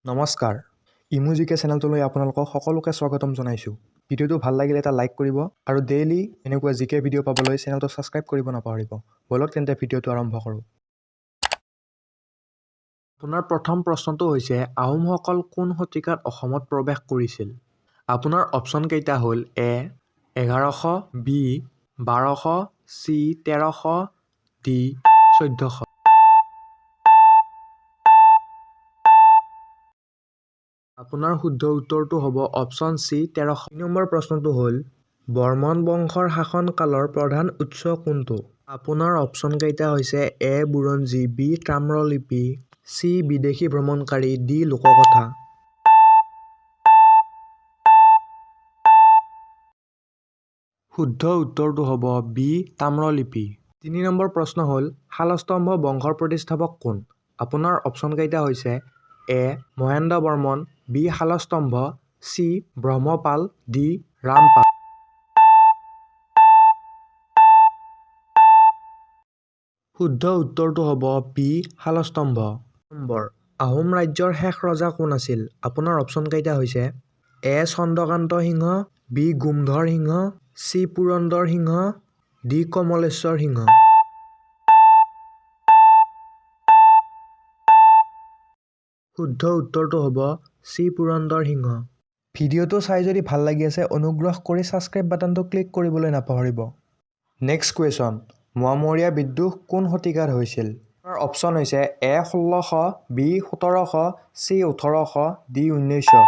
নমস্কাৰ, ইমুজিকে চেনেলটোলৈ আপোনালোকক সকলোকে স্বাগতম জনাইছোঁ। ভিডিঅ'টো ভাল লাগিলে এটা লাইক কৰিব আৰু ডেইলি এনেকুৱা জিকে ভিডিঅ' পাবলৈ চেনেলটো ছাবস্ক্ৰাইব কৰিব নাপাহৰিব। ব'লক তেন্তে, ভিডিঅ'টো আৰম্ভ কৰোঁ। আপোনাৰ প্ৰথম প্ৰশ্নটো হৈছে, আহোমসকল কোন শতিকাত অসমত প্ৰৱেশ কৰিছিল? আপোনাৰ অপশ্যনকেইটা হ'ল এ 1100, বি 1200, চি 1300, ডি 1400। আপোনাৰ শুদ্ধ উত্তৰটো হ'ব অপশ্যন চি, 1300। 2 নম্বৰ প্ৰশ্নটো হ'ল, বৰ্মন বংশৰ শাসনকালৰ প্ৰধান উৎস কোনটো? আপোনাৰ অপশ্যনকেইটা হৈছে এ বুৰঞ্জী, বি তাম্ৰলিপি, চি বিদেশী ভ্ৰমণকাৰী, ডি লোককথা। শুদ্ধ উত্তৰটো হ'ব বি তাম্ৰলিপি। 3 নম্বৰ প্ৰশ্ন হ'ল, শালস্তম্ভ বংশৰ প্ৰতিষ্ঠাপক কোন? আপোনাৰ অপশ্যনকেইটা হৈছে A Mahendra Barman, B Salastambha, C Brahmapal, D Rampal. শুদ্ধ উত্তৰটো হ'ব বি শালস্তম্ভ। নম্বৰ, আহোম ৰাজ্যৰ শেষ ৰজা কোন আছিল? আপোনাৰ অপশ্যনকেইটা হৈছে এ চন্দ্ৰকান্ত সিংহ, বি গোমধৰ সিংহ, চি পুৰন্দৰ সিংহ, ডি কমলেশ্বৰ সিংহ। শুদ্ধ উত্তৰটো হ'ব চি পুৰন্দৰ সিংহ। ভিডিঅ'টো চাই যদি ভাল লাগি আছে, অনুগ্ৰহ কৰি ছাবস্ক্ৰাইব বাটনটো ক্লিক কৰিবলৈ নাপাহৰিব। নেক্সট কুৱেশ্যন, মোৱামৰীয়া বিদ্ৰোহ কোন শতিকাত হৈছিল? আপোনাৰ অপশ্যন হৈছে এ 1600, বি 1700, চি 1800, ডি 1900।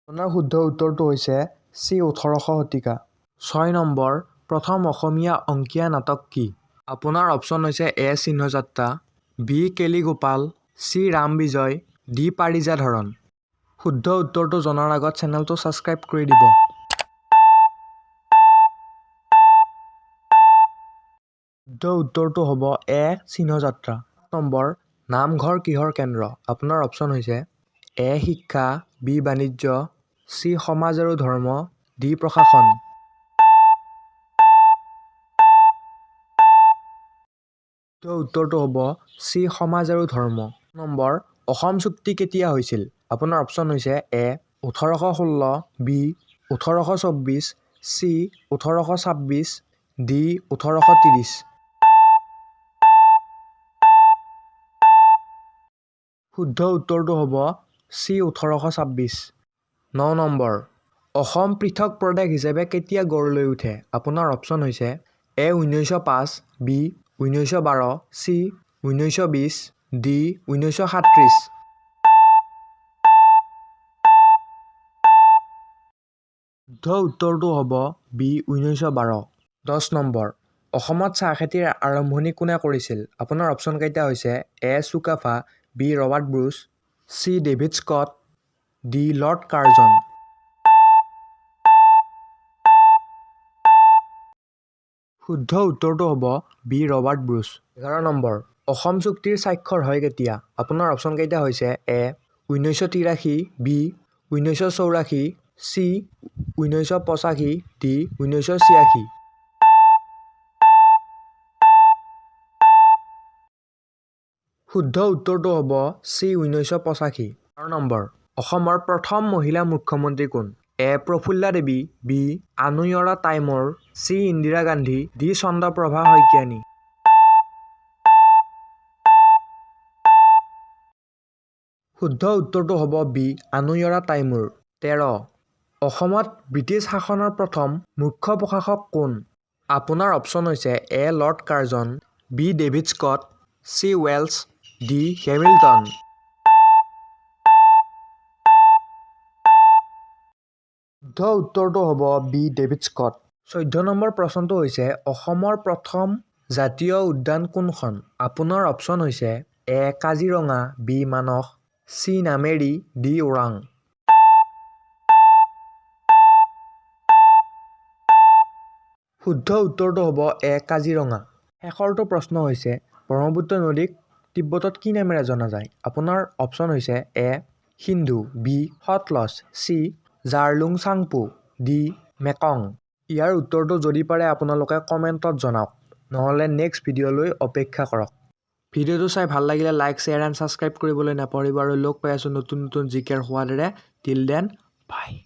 আপোনাৰ শুদ্ধ উত্তৰটো হৈছে চি 1800 শতিকা। 6 নম্বৰ, প্ৰথম অসমীয়া অংকীয়া নাটক কি? আপোনাৰ অপশ্যন হৈছে A Chihnayatra, B Keligopal, C Ramvijay, D Parijat Haran. শুদ্ধ উত্তৰটো জনাৰ আগত চেনেলটো ছাবস্ক্ৰাইব কৰি দিব। শুদ্ধ উত্তৰটো হ'ব এ চিহ্নযাত্ৰা। নম্বৰ, নামঘৰ কিহৰ কেন্দ্ৰ? আপোনাৰ অপশ্যন হৈছে এ শিক্ষা, বি বাণিজ্য, চি সমাজ আৰু ধৰ্ম, ডি প্ৰশাসন। শুদ্ধ উত্তৰটো হ'ব চি সমাজ আৰু ধৰ্ম। নম্বৰ, অসম চুক্তি কেতিয়া হৈছিল? আপোনাৰ অপশ্যন হৈছে এ 1816, বি 1824, চি 1826, ডি 1830। শুদ্ধ উত্তৰটো হ'ব চি 1826। 9 নম্বৰ, অসম পৃথক প্ৰদেশ হিচাপে কেতিয়া গঢ় লৈ উঠে? আপোনাৰ অপশ্যন হৈছে এ 1905, বি 1912, চি 1920, ডি 1937। শুদ্ধ উত্তৰটো হ'ব বি 1912। 10 নম্বৰ, অসমত চাহ খেতিৰ আৰম্ভণি কোনে কৰিছিল? আপোনাৰ অপশ্যনকেইটা হৈছে A Sukaphaa, B Robert Bruce, C David Scott, D lord Curzon. শুদ্ধ উত্তৰটো হ'ব B Robert Bruce. 11 number, Assam চুক্তিৰ স্বাক্ষৰ হয় কেতিয়া? আপোনাৰ অপশ্যনকেইটা হৈছে এ 1983, বি 1984, চি 1985, ডি 1986। শুদ্ধ উত্তৰটো হ'ব চি 1985। 12 নম্বৰ, অসমৰ প্ৰথম মহিলা মুখ্যমন্ত্ৰী কোন? A Prafulla Devi, B Anowara Taimur, C Indira Gandhi, D Chandraprabha Saikiani. শুদ্ধ উত্তৰটো হ'ব বি আনোয়ৰা টাইমূৰ। 13, অসমত ব্ৰিটিছ শাসনৰ প্ৰথম মুখ্য প্ৰশাসক কোন? আপোনাৰ অপশ্যন হৈছে এ lord Curzon, B David Scott, C Wales, D Hamilton. শুদ্ধ উত্তৰটো হ'ব বি ডেভিড স্কট। 14 নম্বৰ প্ৰশ্নটো হৈছে, অসমৰ প্ৰথম জাতীয় উদ্যান কোনখন? আপোনাৰ অপশ্যন হৈছে এ কাজিৰঙা, বি মানস, চি নামেৰি, ডি ওৰাং। শুদ্ধ উত্তৰটো হ'ব এ কাজিৰঙা। শেষৰটো প্ৰশ্ন হৈছে, ব্ৰহ্মপুত্ৰ নদীক তিব্বতত কি নামেৰে জনা যায়? আপোনাৰ অপশ্যন হৈছে A Sindhu, B Sutlej, C Jarlung Tsangpo, D Mekong. ইয়াৰ উত্তৰটো যদি পাৰে আপোনালোকে কমেণ্টত জনাওক, নহ'লে নেক্সট ভিডিঅ'লৈ অপেক্ষা কৰক। ভিডিঅ'টো চাই ভাল লাগিলে লাইক, শ্বেয়াৰ এণ্ড ছাবস্ক্ৰাইব কৰিবলৈ নাপাহৰিব আৰু লগ পাই আছোঁ নতুন নতুন জিকেৰ সোৱাদেৰে। Till then, bye.